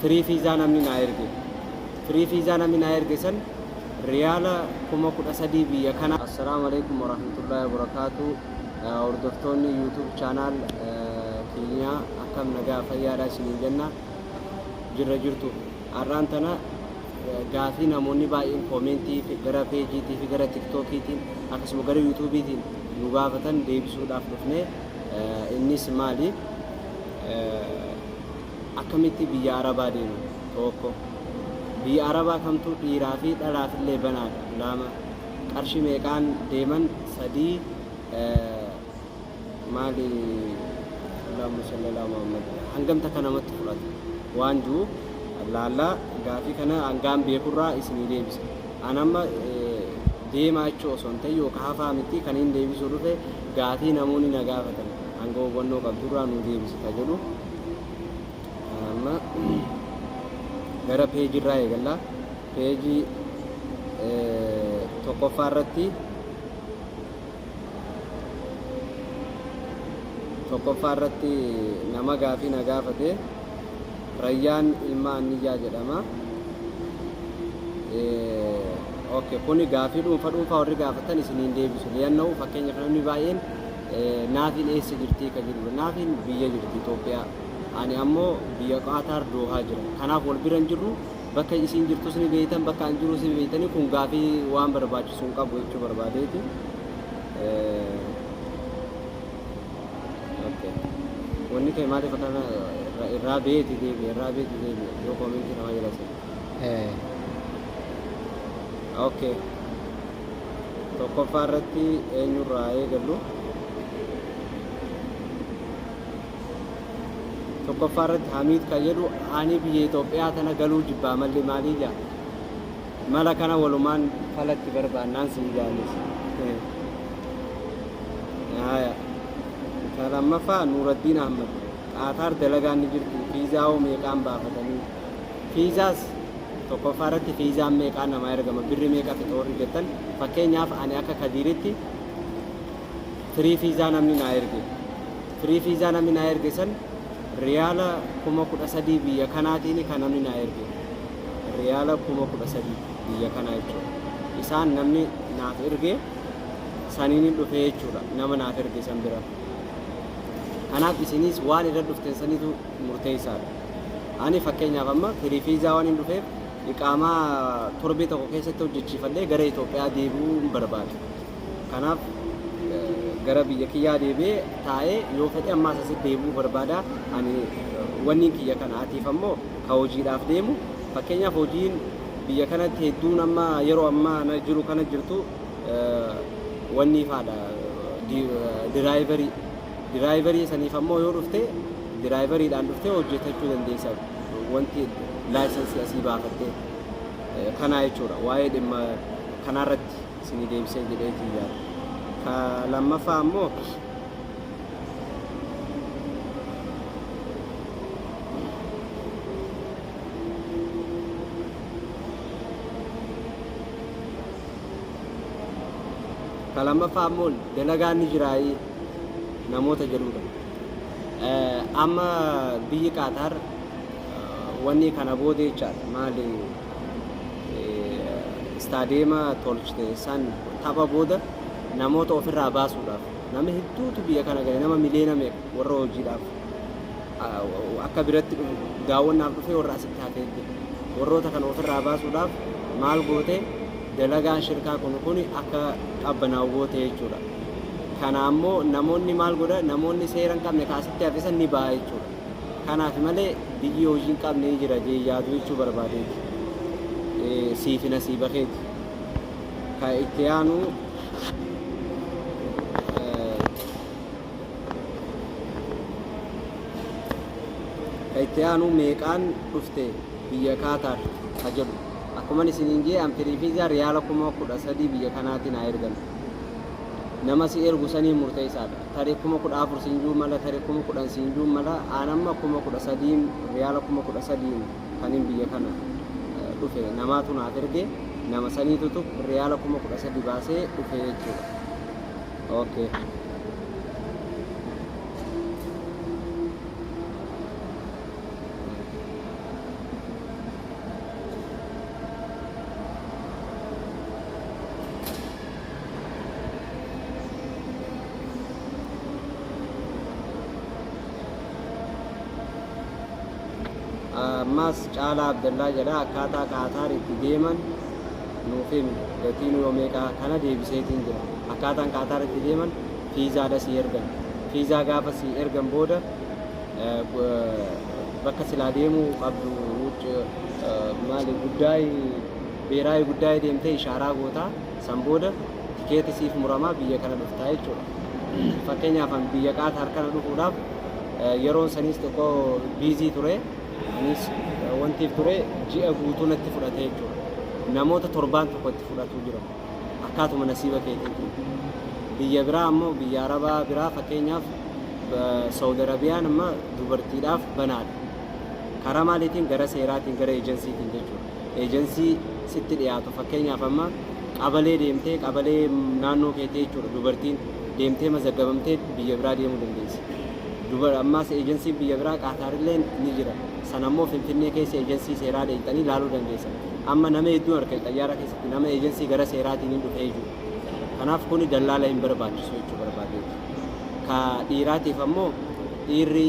Free visa namni naa erge. Free visa namni naa erge san riyaala 13,000 biyya kana. Assalaamu Aleykum Warahmatullahi Wabarakaatu Hordoftoonni YouTube channel keenyaa akkam nagaa fayyaadha isiniin jenna jirra jirtu har'aan tana gaafii namoonni baay'een koomentii gara peejiitii fi gara tiktookiitiin akkasuma gara yuutuubiitiin nu gaafatan deebisuudhaaf dhufne. Innis maali? Akkamitti biyya Arabaa deeman? 1. Biyya Arabaa kamtu dhiiraa fi dhalaafillee banaadha? 2. Qarshii meeqaan deeman? 3. Maali Allahumma salli alaa Muhammad hangam takka namatti fudhata? Waan jiru laallaa gaafii kana hangaan beekurraa isinii deebisa. An amma deemaa jechuu osoo hin ta'in yookaan hafaa miti kan hin deebisuu dhufe gaafii namoonni na gaafatan hanga hubannoo qabdurraa nuu deebisi ka jedhu. Amma gara peejirraa eegalla. Peejii tokkoffaa irratti nama gaafii na gaafate Rayyaan Ilma Anniyyaa jedhama. Okay, kuni gaafii dhuunfa dhuunfaa warri gaafatan isiniin deebisu. Li'annahu fakkeenyaaf namni baay'een naafiin eessa jirtii ka jedhudha. Naafiin biyya jirti Itoophiyaa. Ani ammoo biyya Qaataar Doohaa jira. Kanaaf wal bira hin jirru. Bakka isiin jirtus ni beektan, bakka an jirus ni beektanii kun gaafii waan barbaachisu hin qabu jechuu barbaadeeti. Okay. Wanni kee maaliif akkana irraa beeti deebi'e irraa beeti deebi'e yoo koomentii namaa jala seene. Okay. Tokkoffaa irratti eenyurraa eegallu? Tokkoffaa irratti Hamiid kan jedhu ani biyya Itoophiyaa tana galuu jibbaa malli maalii jaa? Mala kana walumaan falatti barbaannaan siin jaanis. Haya. Ka lammaffaa Nuuraddiin Ahmad. Qaataar dalagaan ni jirti. Fiizaa hoo meeqaan baafatanii? Fiizaas tokkoffaa irratti fiizaan meeqaan namaa ergama? Birri meeqa fixa warri jettan fakkeenyaaf ani akka Kadiiritti firii fiizaa namni naa erge. Firii fiizaa namni naa erge san riyaala 13,000 biyya kanaatiin kan namni naa erge. Riyaala 13,000 biyya kanaa jechuudha. Isaan namni naaf erge saniin dhufee jechuudha. Nama naaf erge san bira. Kanaaf isinis waan irra dhuftan sanitu murteessaadha. Ani fakkeenyaaf amma firii fiizaa waan hin dhufeef iqaamaa torbee tokko keessatti hojjechiifadhee gara Itoophiyaa deebi'uu hin barbaadu. Kanaaf gara biyya kiyyaa deebi'ee taa'ee yoo fedhe ammaas asitti deebi'uu barbaada. Ani wanniin kiyya kana atiif ammoo ka hojiidhaaf deemu fakkeenyaaf hojiin biyya kanatti hedduun amma yeroo ammaa na jiru kana jirtu wannii faadha diraayivarii. Diraayivarii saniif ammoo yoo dhufte diraayivariidhaan dhuftee hojjetachuu dandeessa wanti laayisansii asii baafattee kanaa jechuudha waa'ee dhimma kanaarratti. isinii deebisee jedheetiin yaada. Ka lammaffaa ammoo ka lammaffaa ammoo dalagaan ni jiraayii namoota jedhuudha. Amma biyyi Qaataar wanni kana booda jechaadha maali istaadiyeema tolchte san tapha booda namoota ofirraa baasuudhaaf nama hedduutu biyya kana gale nama miliyoona meeqa warra hojiidhaaf akka biratti dhufu daawwannaaf dhufee warra asitti hafee jira. Warroota kana ofirraa baasuudhaaf maal goote dalagaan shirkaa kun kun akka qabbanaa'u goote jechuudha. Kana ammoo namoonni maal godha namoonni seera hin qabne ka asitti hafe san ni ba'a jechuudha. Kanaaf malee biyyi hojii hin qabne ni jira jee yaadu jechuu barbaadeeti. Siifi nasiiba keeti. Ka itti aanu ka itti aanu meeqaan dhufte biyya Kaataar ka jedhu. Akkuman isiniin jee an firii fiizaa riyaala 13,000 biyya kanaatiin haa ergan. Nama si ergu saniin murteessaadha. Tarii 14,000 siin juu mala, tarii 10,000 siin juu mala. Aan amma 13,000n riyaala 13,000n kanin biyya kana dhufe namaatu naaf erge nama saniitutu riyaala 13,000 baasee dhufe jechuudha. Okay. Ammaas Caalaa Abdallaa jedha, akkaataa Qaataar itti deeman nuuf himi, gatiin yoo meeqaa? Kana deebiseetiin jira. Akkaataan Qaataar itti deeman fiizaadha sii ergan. Fiizaa gaafa sii ergan booda bakka silaa deemuu qabdu maali guddaay beeraay guddaay deemtee ishaaraa gootaa, san booda tikeeti siif muramaa biyya kana dhuftaa jechuudha. Fakkeenyaaf an biyya Qaataar kana dhufuudhaaf yeroon saniis xiqqoo busy ture. Anis wantiif ture ji'a guutuu natti fudhate jechuudha. Namoota torbaan tokko itti fudhatu jira. Akkaatuma nasiiba keetiitiin. Biyya biraa ammoo, biyya Arabaa biraa, fakkeenyaaf Saudi Arabiyaan amma dubartiidhaaf banaadha. Karaa maaliitiin? Gara seeraatiin, gara eejensiitiin jechuudha. Eejensii sitti dhiyaatu, fakkeenyaaf amma qabalee deemtee, qabalee naannoo keetii jechuudha, dubartiin deemtee mazaggabamtee biyya biraa deemuu dandeessi. Dubar ammaas eejensiin biyya biraa Qaataarillee ni jira. Sana immoo Finfinnee keessa eejensii seeraa deemtanii ilaaluu dandeessan. Amma nama hedduun harka xayyaara keessatti nama eejensii gara seeraatiin hin dhufee jiru. Kanaaf kuni dallaala hin barbaachisu jechuu barbaadeeti. Ka dhiiraatiif ammoo dhiirri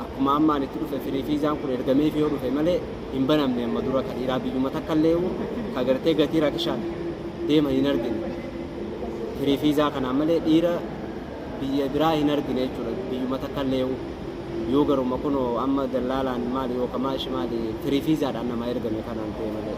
akkuma ammaan itti dhufe free fiizaan kun ergameef yoo dhufe malee hin banamne. Amma dura ka dhiiraa biyyuma takka illee ka gartee gatii rakishaan deeman hin argine. Free fiizaa kanaan malee dhiira biyya biraa hin argine jechuudha, biyyuma takka illee yoo garuma kunoo amma dallaalaan maali yookaan maashi maali free fiizaadhaan nama ergame kanaan ta'e malee.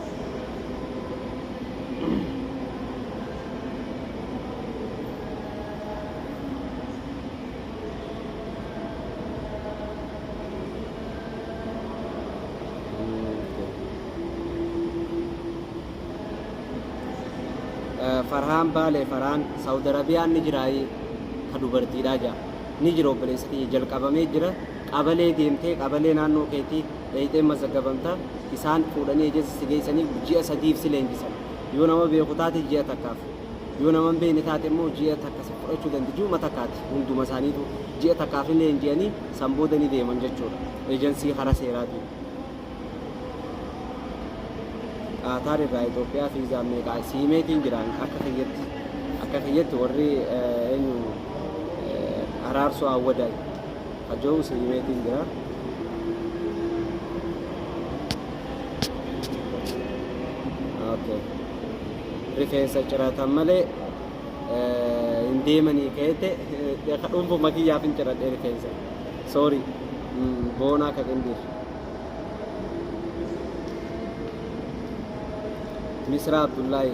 Farhaan Baalee, Farhaan, Saudi Arabiyaan ni jiraayi ka dubartiidhaa jaa? Ni jira obboleessa kiyya, jalqabamee jira. Qabalee deemtee, qabalee naannoo keetii dheeyxee mazaggabamta. Isaan fuudhanii ejensi si geessanii ji'a 3f si leenjisan. Yoo nama beeku taate ji'a takkaaf, yoo nama hin beekne taate immoo ji'a takka si fudhachuu danda'a. Ji'uma takkaati hunduma isaaniitu ji'a takkaaf hin leenji'anii, san booda ni deeman jechuudha ejensii kara seeraatiin. Qaataar irraa Itoophiyaa fiizaan meeqaa? Siimeetiin jiraan akka kiyyatti warri eenyu araarsoo awwadaay hajoo siimeetiin jira. Okay. Rifeensa ciratan malee hin deemanii keete dhuunfuma kiyyaaf hin ciradhe rifeensa. Sorry. Boonaa ka qindiir. Misraa Abdullaahi,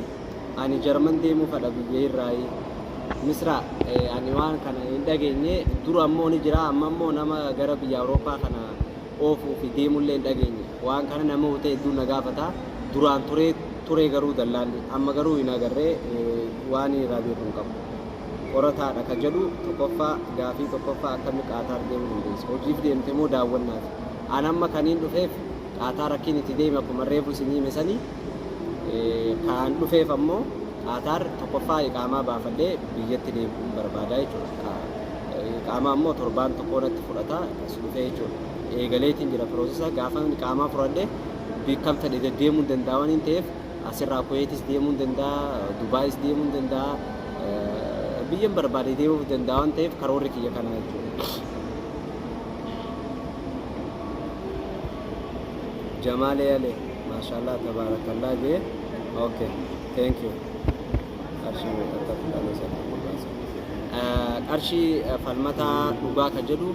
ani Jarman deemuu fadha biyya irraayi. Misraa, ani waan kana hin dhageenye. Dura ammoo ni jira, amma ammoo nama gara biyya Awurooppaa kana oofuu fi deemullee hin dhageenye. Waan kana nama hutee hedduu na gaafata. Duraan turee ture garuu dallaalli amma garuu hin agarree, waan irraa beeku hin qabu. Qorataadha ka jedhu tokkoffaa, gaafii tokkoffaa, akkami Qaataar deemuu dandeessa? Hojiif deemte moo daawwannaaf? An amma kaniin dhufeef Qaataar akkiin itti deeme akkuma reefu isin hime sanii. Kan dhufeef ammoo Qaataar tokkoffaa iqaamaa baafadhee biyyatti deebi'uun barbaadaa jechuudha. Iqaamaa ammoo torbaan tokko natti fudhata as dhufee jechuudha. Eegaleetiin jira process. Gaafa iqaamaa fudhadhe bikkam fedhe deddeemuu hin danda'a waan hin ta'eef, asirraa Kuweetis deemuu hin danda'a, Dubaayis deemuu hin danda'a, biyyan barbaade deemuu danda'a waan ta'eef karoorri kiyya kana jechuudha. Jamaalee Ale, maashaallah tabaarakallah jee. Okay, thank you. Qarshii meeqa akka fudhame sana baasa. Qarshii falmataa dhugaa ka jedhu,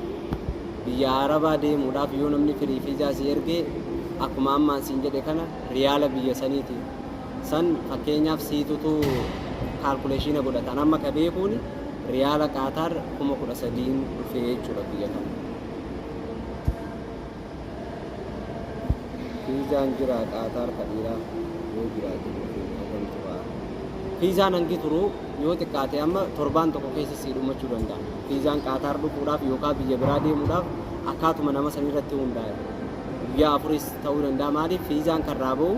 biyya Arabaa deemuudhaaf yoo namni free fiizaa si ergee, akkuma ammaan siin jedhe kana riyaala biyya saniiti. San fakkeenyaaf siitutu calculation godhatan. Amma ka beekuuni riyaala Qaataar 13,000 dhufee jechuudha biyya kana. Fiizaan jira Qaataar ka dhiiraa? Yoo jiraate hagam tura? Fiizaan hangi turu yoo xiqqaate amma torbaan tokko keessa sii dhumachuu danda'a. Fiizaan Qaataar dhufuudhaaf yookaan biyya biraa deemuudhaaf akkaatuma nama san irratti hundaa'e. Guyyaa afuris ta'uu danda'a. Maaliif, fiizaan kan raa ba'u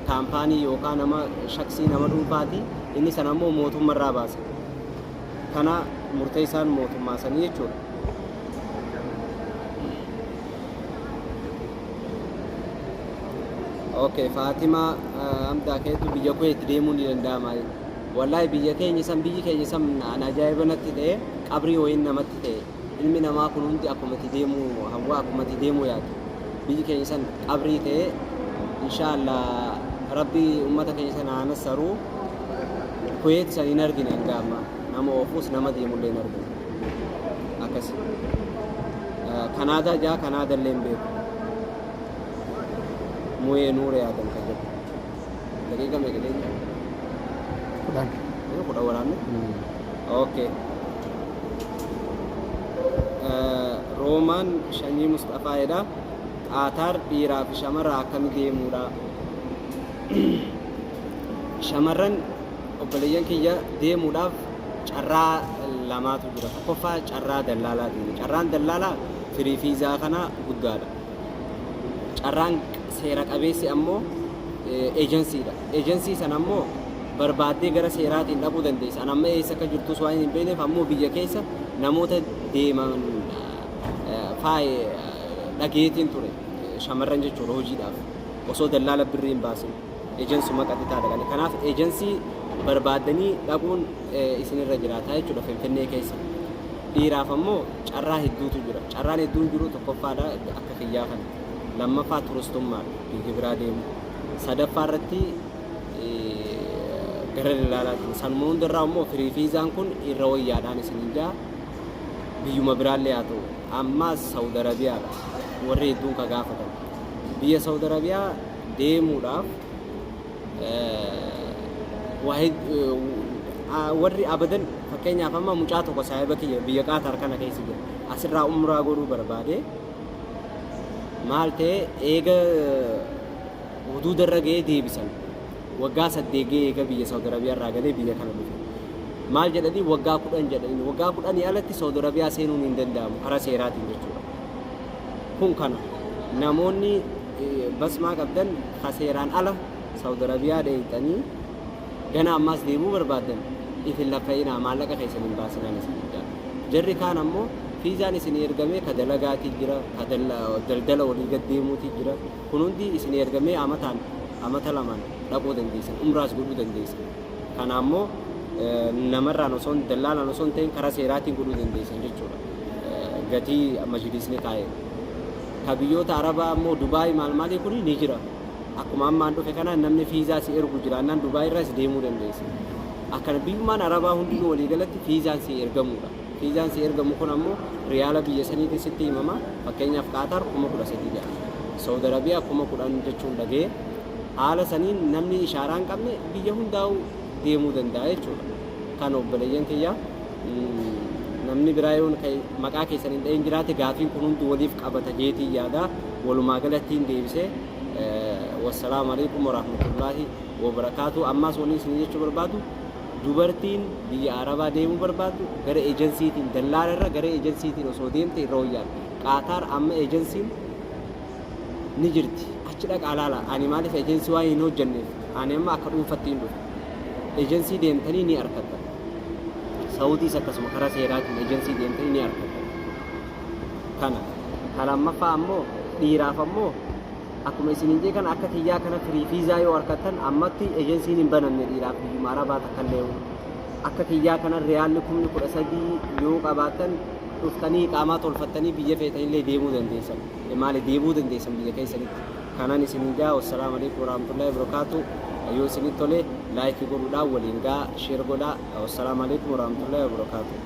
kaampaanii yookaan nama shaksii, nama dhuunfaati. Inni sana immoo mootummarraa baasa. Kana murteessaan mootummaa sanii jechuudha. Okay, Fatima Amdaa keetu, biyya Kuwait deemuu ni danda'ama? Wallahi biyya keenya san, biyyi keenya san an ajaa'iba natti ta'e, qabrii wayiin namatti ta'e. Ilmi namaa kun hundi akkuma itti deemuu hawwa, akkuma itti deemuu yaadu. Biyyi keenya san qabrii ta'ee insha Allah Rabbi ummata keenya sana haa nassaruu. Kuweet san hin argine hanga ammaa. Nama oofuus nama deemullee hin argine. Akkasi. Kanaadaa jaa Kanaadaa illee hin beeku. Mu'ee Nuuree Adam kan jedhu. Daqiiqa meeqa keenya? 10. 10 waraabne? Okay. Roomaan Shanyii Musxafaa jedha. Qaataar dhiiraa fi shamarra akkami deemuudha? Shamarran obboleeyyan kiyya deemuudhaaf carraa lamaatu jira. Tokkoffaa carraa dallaalaatiin. Carraan dallaalaa firii fiizaa kana guddaadha. Carraan seera qabeessi ammoo eejensiidha. Eejensii sana ammoo barbaaddee gara seeraatiin dhaquu dandeessa. An amma eessa akka jirtus waan hin beekneef ammoo biyya keessa namoota deeman faa'e dhageetiin ture. Shamarran jechuudha hojiidhaaf. Osoo dallaala birrii hin baasin. Ejensuma qaxitaa dhaqanii. Kanaaf ejensii barbaaddanii dhaquun isinirra jiraata jechuudha Finfinnee keessa. Dhiiraaf ammoo carraa hedduutu jira. Carraan hedduun jiru tokkoffaadha akka kiyyaa kana. Lammaffaa turistummaadha biyya biraa deemu. Sadaffaa irratti gara dallaalaatiin. Sanuma hundarraa immoo firii fiizaan kun irra wayyaadhaan isiniin jaa. Biyyuma biraallee haa ta'u. Ammaas Saudi Arabiyaadha. Warri hedduun ka gaafatan. Biyya Saudi Arabiyaa deemuudhaaf warri abadan fakkeenyaaf amma mucaa tokko saahiba kiyya biyya Qaataar kana keessa jira. Asirraa umraa godhuu barbaade maal ta'e eega huduuda irra ga'ee deebisan. Waggaa 8 ga'ee eega biyya Saudi Arabiyaa irraa galee biyya kana dhufe. Maal jedhanii waggaa 10 jedhanii waggaa 10 alatti Saudi Arabiyaa seenuun hin danda'amu karaa seeraatiin jechuudha. Kun kana namoonni basmaa qabdan ka seeraan ala Saudi Arabiyaa dheeyxanii gana ammaas deemuu barbaaddan if hin lakka'inaa maallaqa keessan hin baasinaan isin jedha. Jarri kaan ammoo fiizaan isinii ergamee ka dalagaatii jira, ka daldala olii gad deemuutii jira. Kun hundi isinii ergamee amataan amata lamaan dhaquu dandeessan, umraas godhuu dandeessan. Kana ammoo namarraan osoo dallaalaan osoo hin ta'in karaa seeraatiin godhuu dandeessan jechuudha. Gatii majlisni kaa'e. Ka biyyoota Arabaa ammoo Dubaay maal maalii kuni ni jira. Akkuma ammaan dhufe kana namni fiizaa si ergu jiraannaan Dubaay irraas deemuu dandeessa. Akkana biyyummaan Arabaa hundinuu walii galatti fiizaan si ergamuudha. Fiizaan si ergamu kun ammoo riyaala biyya saniitiin sitti himama. Fakkeenyaaf Qaataar 13,000 jedha. Saudi Arabiyaa 10,000 jechuun dhaga'e. Haala saniin namni ishaaraa hin qabne biyya hundaa'u deemuu danda'a jechuudha. Kan obboleeyyan kiyya namni biraa yoo maqaa keessan hin dhahin jiraate gaafiin kun hundi waliif qabata jeetiin yaada. Walumaa galatti hin deebise. Wassalaamu alaikum warahmatullaahi wabarakaatu. Ammaas wanni isin jechuu barbaadu dubartiin biyya Arabaa deemuu barbaaddu gara ejensiitiin dallaala irra gara ejensiitiin osoo deemte irra wayyaadha. Qaataar amma ejensiin ni jirti. Achi dhaqaa laala. Ani maaliif ejensii waan hin hojjenneef ani amma akka dhuunfatti hin dhufe. Ejensii deemtanii ni argattan. Saawudiis akkasuma karaa seeraatiin ejensii deemtanii ni argattan. Kana. Ka lammaffaa ammoo dhiiraaf ammoo akkuma isiniin jee kana akka kiyyaa kana firii fiizaa yoo argattan ammatti ejensiin hin banamne dhiiraaf biyyuma Arabaa takka illee akka kiyyaa kana riyaalli 13,000 yoo qabaattan dhuftanii iqaamaa tolfattanii biyya feetanillee deemuu dandeessan. Maali deebuu dandeessan biyya keessanitti. Kanan isinin jaa wassalaamu alaikum warahmatullahi wabarakatuh. Yoo isinitti tole like godhuudhaan waliin gaa share godhaa. Wassalaamu alaikum warahmatullahi wabarakatuh.